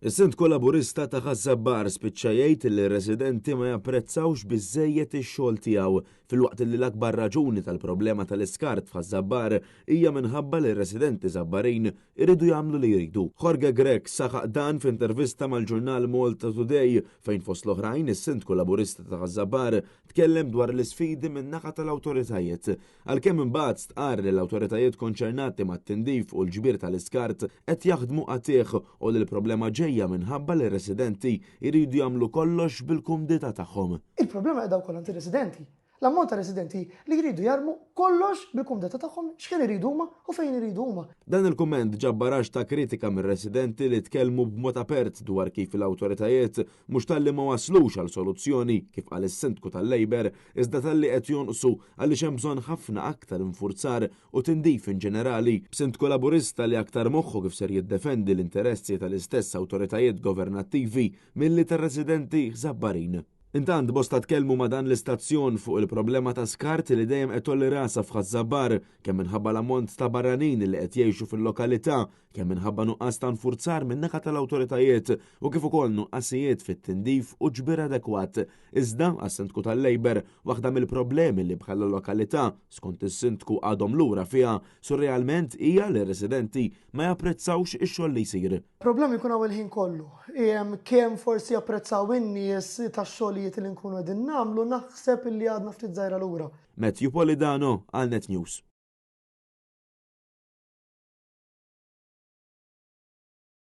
Is-Sindku Laburista ta' Ħaż-Żabbar spiċċa jgħid li r-residenti ma japprezzawx biżżejjed ix-xogħol tiegħu, filwaqt li l-akbar raġuni tal-problema tal-iskart f'Ħaż-Żabbar hija minħabba li r-residenti Żabbarin iridu jagħmlu li jridu. Jorge Grech saħaq dan f'intervista mal-ġurnal Malta Today fejn fost l-oħrajn is-Sindku Laburista ta' Ħaż-Żabbar tkellem dwar l-isfidi min-naħa tal-awtoritajiet. Għalkemm imbagħad stqarr li l-awtoritajiet konċernati mat-tindif u l-ġbir tal-iskart qed jaħdmu qatigħ u li l-problema ġejja minħabba li r-residenti jridu jagħmlu kollox bil-kumdità tagħhom. Il-problema qiegħda wkoll għand ir-residenti. L-ammont ta' residenti li jridu jarmu kollox bil-kumdità tagħhom x'ħin iridu huma u fejn iridu huma. Dan il-kumment ġab baraxx ta' kritika mir-residenti li tkellmu b'mod apert dwar kif l-awtoritajiet mhux talli ma waslux għal soluzzjoni, kif qal is-Sindku tal-Labour, iżda talli qed jonqsu għaliex hemm bżonn ħafna aktar infurzar u tindif in ġenerali, b'Sindku Laburista li aktar moħħu kif ser jiddefendi l-interessi tal-istess awtoritajiet governattivi milli tar-residenti Żabbarin. Intant, bosta tkellmu ma' dan l-istazzjon fuq il-problema ta' skart li dejjem qed tgħolli rasha f'Ħaż-Żabbar, kemm minħabba l-ammont ta' barranin li qed jgħixu fil-lokalità, kemm minħabba nuqqas ta' nfurzar min-naħa tal-awtoritajiet u kif ukoll nuqqasijiet fit-tindif u ġbir adekwat. Iżda, għas-Sindku tal-Labour, waħda mill-problemi li bħala lokalità, skont is-Sindku għadhom lura fiha, surrealment hija li r-residenti ma japprezzawx ix-xogħol li jsir. Problemi jkun hawn il-ħin kollu. Kemm forsi japprezzaw in-nies tax-xogħlijiet li nkunu qegħdin nagħmlu naħseb illi għadna ftit żgħira lura. Matthew Polidano għal Net News.